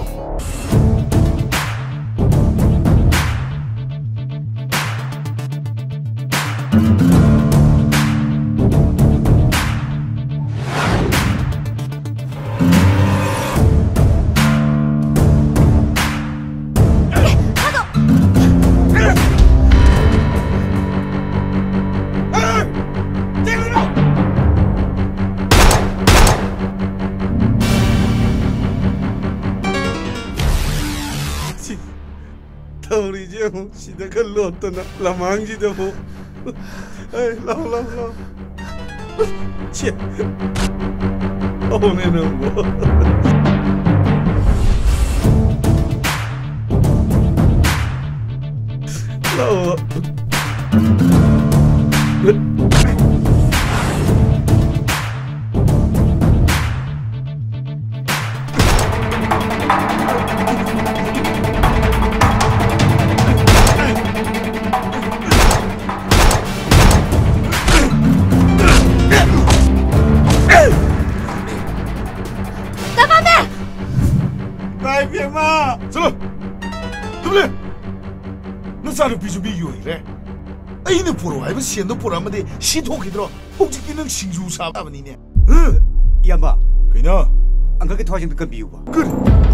ꯁꯤꯗꯒ ꯂꯣꯠꯇꯅ ꯂꯃꯥꯡꯁꯤꯗꯕꯨ꯫ ꯑꯩ, ꯂꯥꯎ, ꯂꯥꯎ, ꯂꯥꯎ꯫ ꯁꯦ꯫ ꯑꯧꯅꯦ ꯅꯪꯕꯨ꯫ ꯂꯥꯎ꯫ ꯏꯃꯥ ꯏꯕꯦꯝꯃ! ꯆꯠꯂꯣ! ꯇꯨꯃꯤꯟ ꯂꯩꯌꯨ! ꯅꯆꯥꯅꯨꯄꯤꯁꯨ ꯃꯤꯒꯤ ꯑꯣꯏꯈ꯭ꯔꯦ꯫ ꯑꯩꯅ ꯄꯨꯔꯛꯑꯣ ꯍꯥꯏꯕ ꯁꯦꯟꯗꯣ ꯄꯨꯔꯛꯑꯝꯃꯗꯤ ꯁꯤ ꯊꯣꯛꯈꯤꯗ꯭ꯔꯣ? ꯍꯧꯖꯤꯛꯇꯤ ꯅꯪ ꯁꯤꯡꯖꯨ ꯁꯥꯕ ꯇꯥꯕꯅꯤꯅꯦ꯫ ꯏꯌꯥꯝꯕ꯫ ꯀꯩꯅꯣ? ꯑꯪꯀꯜꯒꯤ ꯊꯋꯥꯏꯁꯦ ꯑꯝꯇ ꯀꯟꯕꯤꯌꯨꯕ꯫ ꯀꯔꯤ?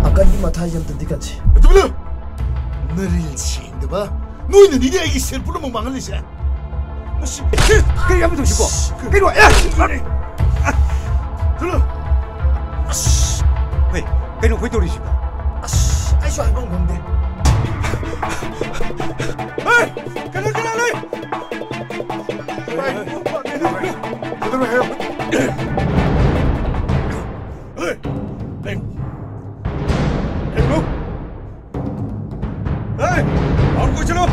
ꯑꯪꯀꯜꯒꯤ ꯃꯊꯥꯏꯁꯦ ꯑꯝꯇꯗꯤ ꯀꯟꯁꯤ꯫ ꯇꯨꯃꯤꯟ ꯂꯩꯌꯨ! ꯅꯔꯤꯜ ꯁꯦꯡꯗꯕ꯫ ꯅꯣꯏꯅꯅꯤꯅꯦ ꯑꯩꯒꯤ ꯁꯦꯜ ꯄꯨꯝꯅꯃꯛ ꯃꯥꯡꯍꯜꯂꯤꯁꯦ꯫ ꯃꯁꯤ ꯀꯔꯤ ꯌꯥꯝ ꯇꯧꯁꯤꯕꯣ? ꯀꯩꯅꯣ? ꯑꯦ! ꯆꯠꯂꯣ! ꯑꯁ! ꯍꯩ, ꯀꯩꯅꯣ ꯑꯩꯈꯣꯏ ꯇꯧꯔꯤꯁꯤꯕꯣ? ꯑꯁ! ꯑꯩꯁꯨ ꯍꯥꯏꯐꯝ ꯈꯪꯗꯦ꯫ ꯍꯩ! ꯀꯅꯥ, ꯀꯅꯥ ꯂꯩ? ꯀꯩꯗꯧꯔꯦ ꯍꯥꯏꯌꯣ꯫ ꯍꯩ! ꯂꯩ꯫ ꯂꯩ꯫ ꯍꯩ! ꯂꯥꯎ ꯀꯣꯏ ꯆꯠꯂꯣ!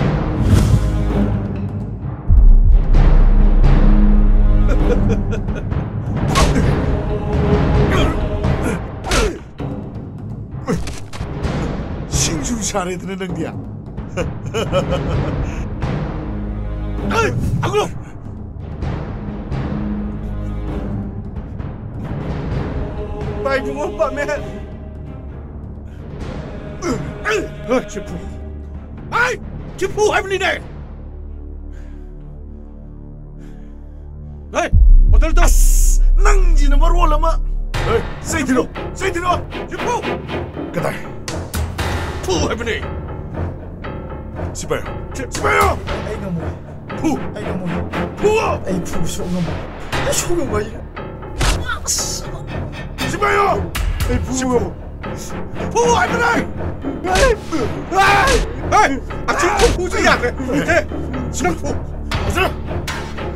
ꯁꯤꯡꯖꯨ ꯁꯥꯔꯦꯗꯅ ꯅꯪꯗꯤ꯫ ꯍꯩ! ꯑꯒ꯭ꯔꯣ! ꯚꯥꯏ, ꯏꯕꯨꯡꯉꯣ, ꯄꯥꯝꯃꯦ꯫ ꯍꯩ, ꯆꯤꯐꯨ! ꯍꯩ, ꯆꯤꯐꯨ ꯍꯥꯏꯕꯅꯤꯅꯦ! ꯍꯩ, ꯑꯣꯔꯗꯔ ꯇꯧ! ꯑꯁ, ꯅꯪꯁꯤꯅ ꯃꯔꯣꯜ ꯑꯃ! ꯍꯩ, ꯆꯩ ꯊꯤꯜꯂꯣ! ꯆꯩ ꯊꯤꯜꯂꯣ! ꯆꯤꯐꯨ! ꯀꯗꯥꯏ? ꯐꯨ ꯍꯥꯏꯕꯅꯦ! ꯁꯤꯄꯥꯏ! ꯁꯤꯄꯥꯏ! ꯑꯩ ꯉꯝꯃꯣꯏ꯫ ꯐꯨ! ꯑꯩ ꯉꯝꯃꯣꯏ꯫ ꯐꯨ! ꯑꯩ ꯐꯨꯕ ꯁꯨꯛ ꯉꯝꯃꯣꯏ꯫ ꯑꯩ ꯁꯨꯛ ꯉꯝꯃꯣꯏ꯫ ꯑꯁ! ꯁꯤꯄꯥꯏꯌꯣ! ꯑꯩ ꯐꯨ! ꯁꯤꯄꯥꯏꯌꯣ! ꯐꯨ ꯍꯥꯏꯕꯅꯦ! ꯑꯦ! ꯑꯆꯨꯝꯕ ꯐꯨꯁꯨ ꯌꯥꯗ꯭ꯔꯦ! ꯅꯪ ꯐꯨ! ꯐꯖꯅ!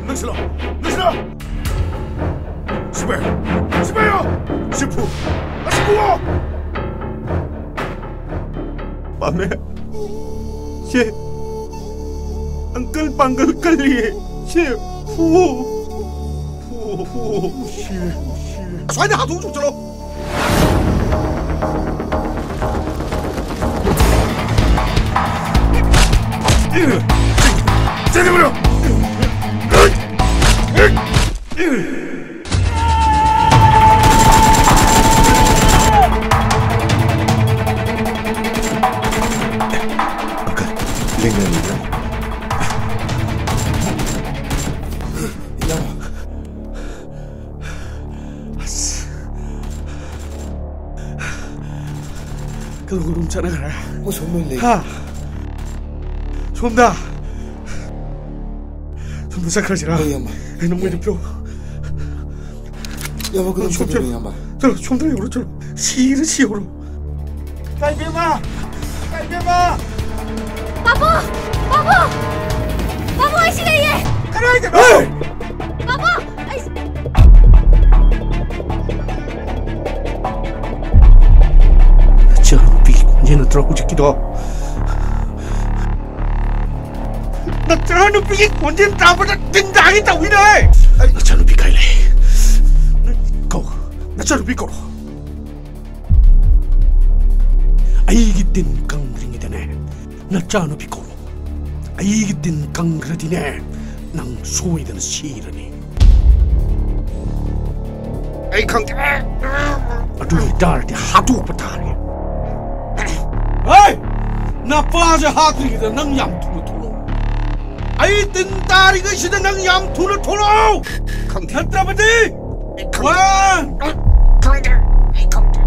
ꯅꯪꯁꯤꯜꯂꯣ! ꯅꯪꯁꯤꯜꯂꯣ! ꯁꯤꯄꯥꯏ! ꯁꯤꯄꯥꯏ! ꯁꯤ ꯐꯨ! ꯑꯁꯤ ꯐꯨꯑꯣ! ꯄꯥꯝꯃꯦ꯫ ꯁꯤ ꯑꯪꯀꯜ ꯄꯥꯡꯒꯜ ꯀꯜꯂꯤꯌꯦ꯫ ꯁꯤ ꯐꯨ꯫ ꯐꯨ, ꯐꯨ꯫ ꯁꯤꯔꯦ, ꯁꯤꯔꯦ꯫ ꯑꯁ꯭ꯋꯥꯏꯗ ꯍꯥꯊꯨ ꯍꯥꯊꯨ ꯆꯠꯂꯣ꯫ ꯆꯦꯟꯕꯤꯔꯣ꯫ ꯀꯗꯣꯝ ꯀꯗꯣꯝ ꯆꯠꯅꯈ꯭ꯔꯦ? ꯃꯣꯏ ꯁꯣꯝ ꯂꯣꯏ ꯂꯩ꯫ ꯍꯥ? ꯁꯣꯝꯗ꯫ ꯁꯣꯝꯗ ꯆꯠꯈ꯭ꯔꯁꯤꯔꯥ? ꯍꯣꯏ, ꯏꯌꯥꯝꯕ꯫ ꯑꯩ ꯅꯪ ꯃꯣꯏꯗ ꯄꯤꯔꯛꯑꯣ꯫ ꯏꯌꯥꯝꯕ, ꯀꯗꯣꯝ ꯁꯣꯝ ꯆꯠꯇꯣꯏꯅꯣ, ꯆꯠꯂꯣ꯫ ꯏꯌꯥꯝꯕ? ꯆꯠꯂꯣ, ꯁꯣꯝꯗ ꯌꯧꯔꯣ, ꯆꯠꯂꯣ꯫ ꯁꯤꯔ ꯁꯤꯍꯧꯔꯣ꯫ ꯏꯃꯥ! ꯏꯕꯦꯝꯃ! ꯏꯕꯦꯝꯃ! ꯄꯥꯕꯨꯡ! ꯄꯥꯕꯨꯡ! ꯄꯥꯕꯨꯡ, ꯑꯩ ꯁꯤ ꯂꯩꯌꯦ! ꯀꯗꯥꯏꯗꯅꯣ? ꯍꯦ! ꯄꯥꯕꯨꯡ! ꯑꯩ ꯅꯆꯥꯅꯨꯄꯤ ꯈꯣꯟꯖꯦꯜ ꯅꯠꯇ꯭ꯔꯣ ꯍꯧꯖꯤꯛꯀꯤꯗꯣ? ꯅꯆꯥꯅꯨꯄꯤꯒꯤ ꯈꯣꯟꯖꯦꯜ ꯇꯥꯕꯗ ꯇꯤꯟ ꯇꯥꯒꯦ ꯇꯧꯋꯤꯅꯦ! ꯅꯆꯥꯅꯨꯄꯤ ꯀꯥꯏ ꯂꯩ? ꯀꯧ, ꯅꯆꯥꯅꯨꯄꯤ ꯀꯧꯔꯣ꯫ ꯑꯩꯒꯤ ꯇꯤꯟ ꯀꯪꯗ꯭ꯔꯤꯉꯩꯗꯅꯦ, ꯅꯆꯥꯅꯨꯄꯤ ꯀꯧꯔꯣ꯫ ꯑꯩꯒꯤ ꯇꯤꯟ ꯀꯪꯈ꯭ꯔꯗꯤꯅꯦ, ꯅꯪ ꯁꯣꯏꯗꯅ ꯁꯤꯔꯅꯤ꯫ ꯑꯩ ꯈꯪꯗꯦ꯫ ꯑꯗꯨ ꯑꯣꯏꯇꯥꯔꯗꯤ ꯍꯥꯠꯇꯣꯛꯄ ꯇꯥꯔꯦ꯫ ꯍꯦ! ꯅꯄꯥꯁꯦ ꯍꯥꯠꯇ꯭ꯔꯤꯉꯩꯗ ꯅꯪ ꯌꯥꯝ ꯊꯨꯅ ꯊꯣꯛꯂꯛꯑꯣ꯫ ꯑꯩ ꯇꯤꯟ ꯇꯥꯔꯤꯉꯩꯁꯤꯗ ꯅꯪ ꯌꯥꯝ ꯊꯨꯅ ꯊꯣꯛꯂꯛꯑꯣ! ꯈꯪꯗꯦ꯫ ꯅꯠꯇ꯭ꯔꯕꯗꯤ ꯑꯩ ꯈꯪꯗꯦ꯫ One, ꯑꯩ ꯈꯪꯗꯦ꯫ ꯑꯩ ꯈꯪꯗꯦ꯫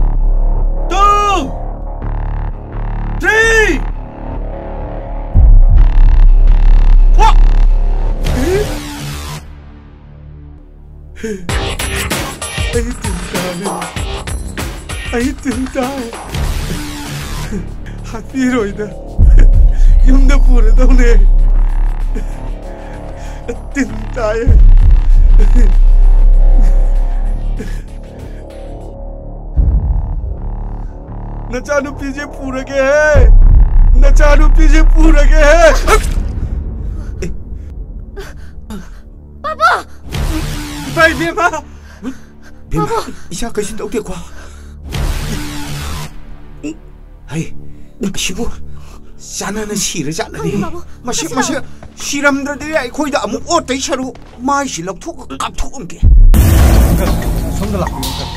Two, three, four. ꯑꯩ ꯇꯤꯟ ꯇꯥꯔꯦ꯫ ꯑꯩ ꯇꯤꯟ ꯇꯥꯏ꯫ ꯍꯥꯠꯄꯤꯔꯣꯏꯗ꯫ ꯌꯨꯝꯗ ꯄꯨꯔꯗꯧꯅꯦ꯫ ꯇꯤꯟ ꯇꯥꯏ꯫ ꯅꯆꯥꯅꯨꯄꯤꯁꯦ ꯄꯨꯔꯒꯦꯍꯦ꯫ ꯅꯆꯥꯅꯨꯄꯤꯁꯦ ꯄꯨꯔꯒꯦꯍꯦ꯫ ꯄꯥꯕꯨꯡ! ꯏꯄꯥ, ꯏꯕꯦꯝꯃ! ꯕꯦꯝꯃ, ꯏꯆꯥ ꯀꯩꯁꯨ ꯇꯧꯗꯦꯀꯣ? ꯍꯩ, ꯑꯁꯤꯕꯨ ꯆꯥꯟꯅꯅ ꯁꯤꯔ ꯖꯥꯠꯂꯅꯦ? ꯈꯪꯗꯦ, ꯕꯥꯕꯨ꯫ ꯃꯁꯤ, ꯀꯩꯁꯨ ꯃꯁꯤ ꯇꯧꯔꯣꯏ꯫ ꯁꯤꯔꯝꯗ꯭ꯔꯗꯤ ꯑꯩꯈꯣꯏꯗ ꯑꯃꯨꯛ ꯑꯣꯠꯇꯩ ꯁꯔꯨꯛ ꯃꯥꯏꯁꯤ ꯂꯧꯊꯣꯛꯑꯒ ꯀꯥꯞꯊꯣꯛꯑꯝꯒꯦ꯫ ꯑꯪꯀꯜ, ꯁꯣꯝꯗ ꯂꯥꯛꯄꯤꯌꯨ, ꯑꯪꯀꯜ꯫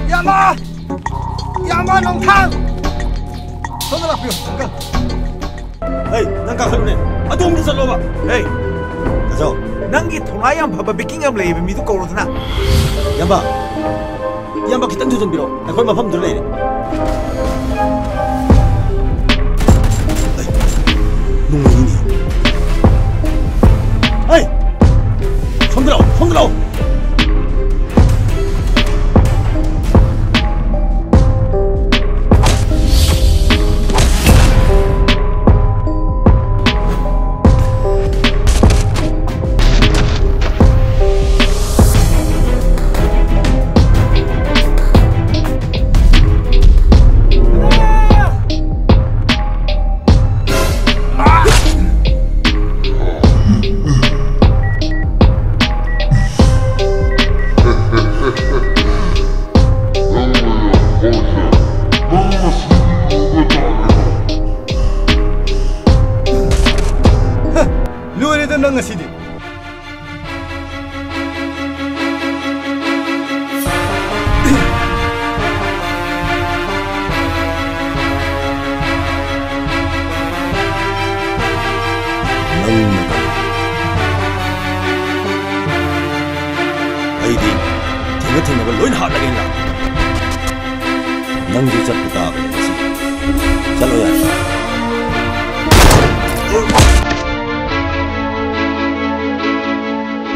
ꯏꯌꯥꯝꯕ! ꯏꯌꯥꯝꯕ ꯅꯣꯡꯊꯥꯡ! ꯁꯣꯝꯗ ꯂꯥꯛꯄꯤꯌꯨ, ꯑꯪꯀꯜ꯫ ꯍꯩ, ꯅꯪ ꯀꯥꯈꯠꯂꯨꯅꯦ꯫ ꯑꯗꯣꯝꯗ ꯆꯠꯂꯣꯕ꯫ ꯍꯩ, ꯇꯥꯖꯧ꯫ ꯅꯪꯒꯤ ꯊꯧꯅꯥ ꯌꯥꯝ ꯐꯕ backing ꯌꯥꯝ ꯂꯩꯕ ꯃꯤꯗꯨ ꯀꯧꯔꯨꯗꯅ꯫ ꯏꯌꯥꯝꯕ, ꯏꯌꯥꯝꯕ ꯈꯤꯇꯪ ꯊꯨꯖꯟꯕꯤꯔꯣ꯫ ꯑꯩꯈꯣꯏ ꯃꯐꯝꯗꯨꯗ ꯂꯩꯔꯦ꯫ ꯅꯨꯡꯉꯥꯏꯅꯤ꯫ ꯍꯩ! ꯁꯣꯝꯗ ꯂꯥꯛꯑꯣ, ꯁꯣꯝꯗ ꯂꯥꯛꯑꯣ꯫ ꯂꯣꯏꯔꯦꯗ ꯅꯪ ꯉꯁꯤꯗꯤ꯫ ꯅꯪꯅ ꯀꯔꯤ? ꯑꯩꯗꯤ ꯊꯦꯡꯅ ꯊꯦꯡꯅꯕ ꯂꯣꯏꯅ ꯍꯥꯠꯂꯒꯦꯅ ꯂꯥꯛꯄꯅꯤ꯫ ꯅꯪꯁꯨ ꯆꯠꯄ ꯇꯥꯕꯅꯤ ꯉꯁꯤ꯫ ꯆꯠꯂꯣ ꯌꯥꯔꯦ꯫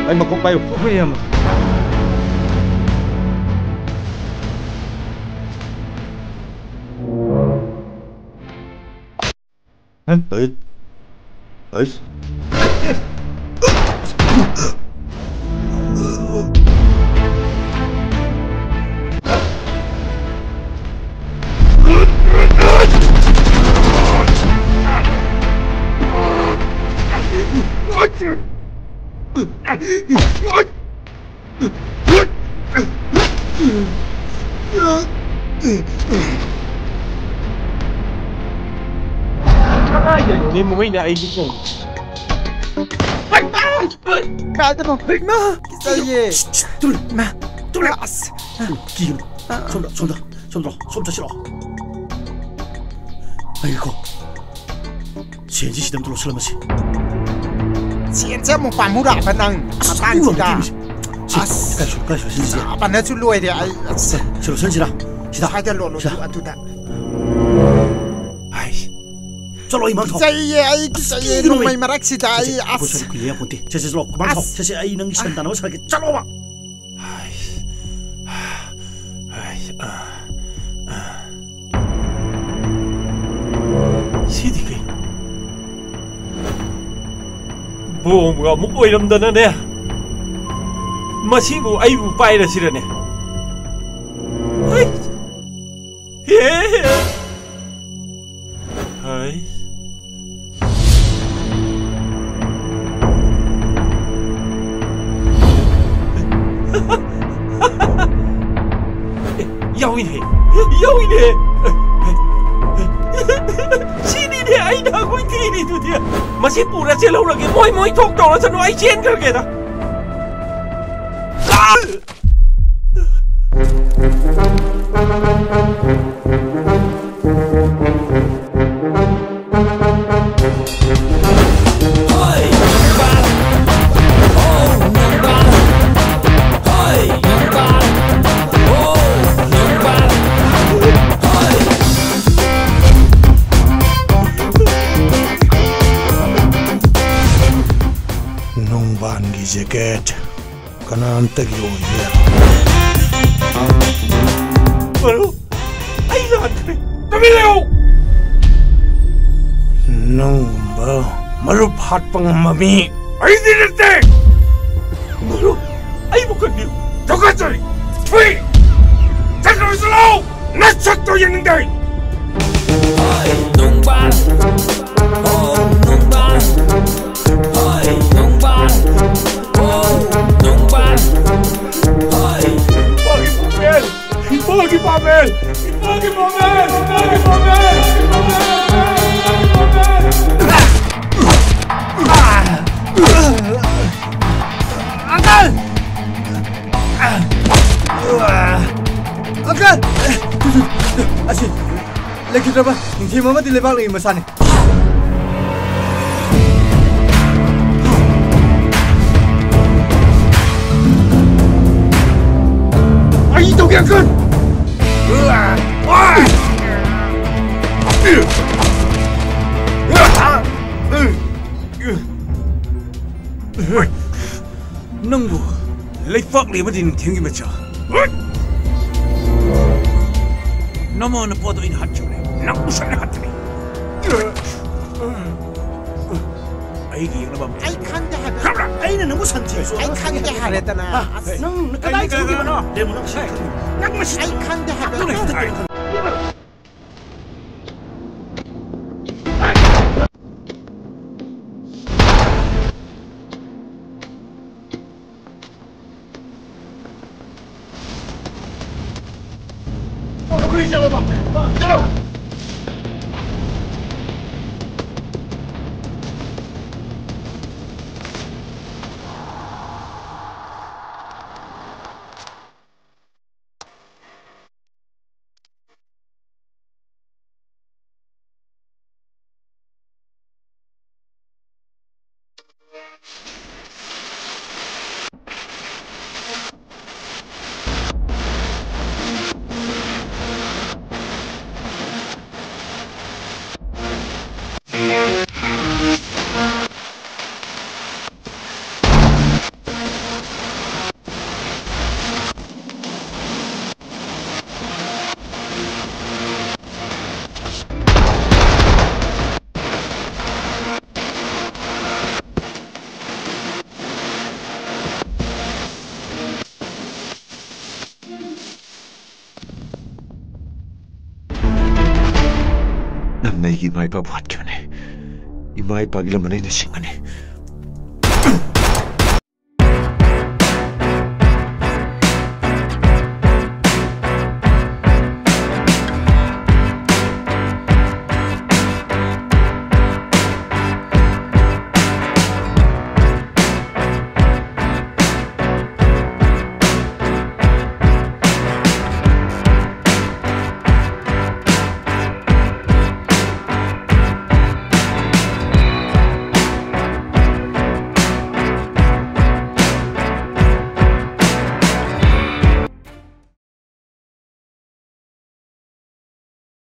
ꯑꯩ ꯃꯈꯣꯡ ꯄꯥꯏꯌꯨ꯫ ꯍꯣꯏ, ꯏꯌꯥꯝꯕ꯫ ꯍꯩꯠ꯫ ꯍꯩꯠ꯫ ꯀꯗꯥꯏꯗꯅꯣꯅꯦ ꯃꯣꯏꯅ ꯑꯩꯒꯤ ꯐꯣꯟ? ꯀꯥꯏꯗꯅꯣ? ꯏꯃꯥ! ꯀꯤꯖꯩꯌꯦ! ꯇꯨꯝ! ꯏꯃꯥ! ꯇꯨꯝ! ꯑꯁ! ꯀꯤꯒꯅꯨ꯫ ꯑꯥ, ꯑꯥ꯫ ꯁꯣꯝꯗ, ꯁꯣꯝꯗ, ꯁꯣꯝꯗ, ꯁꯣꯝ ꯆꯠꯁꯤꯜꯂꯛꯑꯣ꯫ ꯉꯥꯏꯈꯣ꯫ ꯁꯦꯟꯁꯤ ꯁꯤꯗ ꯑꯝꯇ ꯂꯧꯁꯜꯂꯝꯃꯁꯤ꯫ ꯁꯦꯟꯁꯦ ꯑꯃꯨꯛ ꯄꯥꯝꯃꯨꯔꯛꯑꯕ ꯅꯪ? ꯑꯁ, ꯃꯇꯥꯡꯁꯤꯗ꯫ ꯁꯤ, ꯑꯁ꯫ ꯀꯥꯏ ꯁꯣ-, ꯀꯥꯏ ꯁꯣ-, ꯁꯤꯟꯁꯤꯒꯦ? ꯆꯥꯕꯅꯁꯨ ꯂꯣꯏꯔꯦ ꯑꯩ꯫ ꯑꯁ꯫ ꯁꯤ ꯂꯧꯁꯟꯁꯤꯔꯥ? ꯁꯤꯗ꯫ ꯁ꯭ꯋꯥꯏꯗ ꯂꯣꯜꯂꯣ, ꯁꯤꯗ꯫ ꯑꯗꯨꯗ꯫ ꯍꯥꯏꯁ꯫ ꯆꯠꯂꯣ, ꯏꯃꯥꯡ ꯊꯥꯎ꯫ ꯀꯤꯖꯩꯌꯦ, ꯑꯩ ꯑꯁ, ꯀꯤꯖꯩꯌꯦ꯫ ꯀꯤꯒꯅꯨ, ꯅꯣꯡꯃꯩ ꯃꯩ꯫ ꯃꯔꯛꯁꯤꯗ ꯑꯩ, ꯁꯦ, ꯁꯦ, ꯑꯁ꯫ ꯑꯩꯈꯣꯏ ꯁꯣꯔꯤ ꯀꯨꯏ ꯂꯩ ꯌꯥꯄꯣꯟꯇꯦ꯫ ꯁꯦ, ꯁꯦ, ꯆꯠꯂꯣ, ꯏꯃꯥꯡ ꯊꯥꯎ꯫ ꯑꯁ꯫ ꯁꯦ, ꯁꯦ, ꯑꯩ ꯅꯪꯒꯤ ꯁꯦꯟ ꯇꯥꯟꯅꯕ ꯁꯥꯔꯒꯦ꯫ ꯆꯠꯂꯣꯕ꯫ ꯍꯥꯏꯁ꯫ ꯍꯥꯏꯁ꯫ ꯑꯥ꯫ ꯑꯥ꯫ ꯁꯤꯗꯤ ꯀꯩꯅꯣ? ꯕꯣꯝꯒ ꯑꯃꯨꯛ ꯑꯣꯏꯔꯝꯗꯅꯅꯦ, ꯃꯁꯤꯕꯨ ꯑꯩꯕꯨ ꯄꯥꯏꯔꯁꯤꯔꯅꯦ? ꯍꯩ! ꯍꯦ! ꯍꯩ! ꯑꯦ, ꯌꯥꯎꯏꯅꯦ! ꯌꯥꯎꯏꯅꯦ! ꯁꯤꯅꯤꯅꯦ ꯑꯩꯅ ꯑꯩꯈꯣꯏ ꯊꯤꯔꯤꯗꯨꯗꯤ! ꯃꯁꯤ ꯄꯨꯔ ꯆꯦꯜꯍꯧꯔꯒꯦ, ꯃꯣꯏ ꯃꯣꯏ ꯊꯣꯛ ꯇꯧꯔꯁꯅꯨ, ꯑꯩ ꯆꯦꯟꯈ꯭ꯔꯒꯦꯗ! ꯅꯣꯡꯕꯥꯟꯒꯤ ꯖꯦꯀꯦꯠ꯫ ꯀꯅꯥꯝꯇꯒꯤ ꯑꯣꯏꯕ ꯌꯥꯏ꯫ ꯃꯔꯨꯞ, ꯑꯩ ꯂꯥꯟꯈ꯭ꯔꯦ꯫ ꯇꯨꯃꯤꯟ ꯂꯩꯌꯨ! ꯅꯪꯒꯨꯝꯕ ꯃꯔꯨꯞ ꯍꯥꯠꯄ ꯉꯝꯕ ꯃꯤ ꯑꯩꯗꯤ ꯅꯠꯇꯦ꯫ ꯃꯔꯨꯞ, ꯑꯩꯕꯨ ꯀꯟꯕꯤꯌꯨ꯫ ꯇꯨꯀꯠꯆꯔꯤ! ꯊꯨꯏ! ꯆꯠꯈ꯭ꯔꯁꯤ ꯂꯥꯎ! ꯅꯁꯛꯇꯣ ꯌꯦꯡꯅꯤꯡꯗꯦ! ꯅꯨꯡꯕ, ꯑꯣ ꯅꯨꯡꯕ, ꯍꯣꯏ ꯅꯨꯡꯕ, ꯑꯣ ꯅꯨꯡꯕ, ꯍꯣꯏ꯫ ꯏꯄꯥꯒꯤ ꯄꯥꯃꯦꯜ! ꯏꯄꯥꯒꯤ ꯄꯥꯃꯦꯜ! ꯏꯄꯥꯒꯤ ꯄꯥꯃꯦꯜ! ꯏꯄꯥꯒꯤ ꯄꯥꯃꯦꯜ! ꯏꯄꯥꯒꯤ ꯄꯥꯃꯦꯜ! ꯑꯪꯀꯜ! ꯑꯪꯀꯜ! ꯑꯁꯤ ꯂꯩꯈꯤꯗ꯭ꯔꯕ ꯅꯤꯡꯊꯦꯝ ꯑꯃꯗꯤ ꯂꯩꯕꯥꯛ ꯂꯩꯒꯤ ꯃꯁꯥꯅꯤ꯫ ꯑꯩ ꯇꯧꯒꯦ, ꯑꯪꯀꯜ! ꯅꯪꯕꯨ ꯂꯩꯄꯥꯛꯂꯤ ꯑꯃꯗꯤ ꯅꯤꯡꯊꯦꯝꯒꯤ ꯃꯆꯥ꯫ ꯅꯃꯥ ꯅꯄꯥꯗꯣ ꯑꯩꯅ ꯍꯥꯠꯆꯔꯦ꯫ ꯅꯪꯕꯨ ꯁꯣꯏꯅ ꯍꯥꯠꯀꯅꯤ꯫ ꯑꯩꯒꯤ ꯌꯦꯛꯅꯕ ꯑꯃ ꯑꯩ ꯈꯪꯗꯦ ꯍꯥꯏꯕ꯫ ꯈꯪꯕ꯭ꯔꯥ? ꯑꯩꯅ ꯅꯪꯕꯨ ꯁꯟꯊꯤ ꯑꯩ ꯈꯪꯗꯦ ꯍꯥꯏꯕ꯫ ꯅꯪ ꯀꯗꯥꯏ ꯆꯠꯂꯨꯈꯤꯕꯅꯣ? ꯂꯦꯝꯃꯨ ꯅꯪ ꯁꯤ ꯈꯪꯉꯤ꯫ ꯅꯪ ꯃꯁꯤ ꯑꯩ ꯈꯪꯗꯦ ꯍꯥꯏꯕ꯫ ꯑꯗꯨꯅ ꯍꯦꯛꯇ ꯍꯥꯏ꯫ ꯑꯩꯒꯤ ꯏꯃꯥ ꯏꯄꯥꯕꯨ ꯍꯥꯠꯈꯤꯕꯅꯤ꯫ ꯏꯃꯥ ꯏꯄꯥꯒꯤ ꯂꯃꯟ ꯑꯩꯅ ꯁꯤꯡꯒꯅꯤ꯫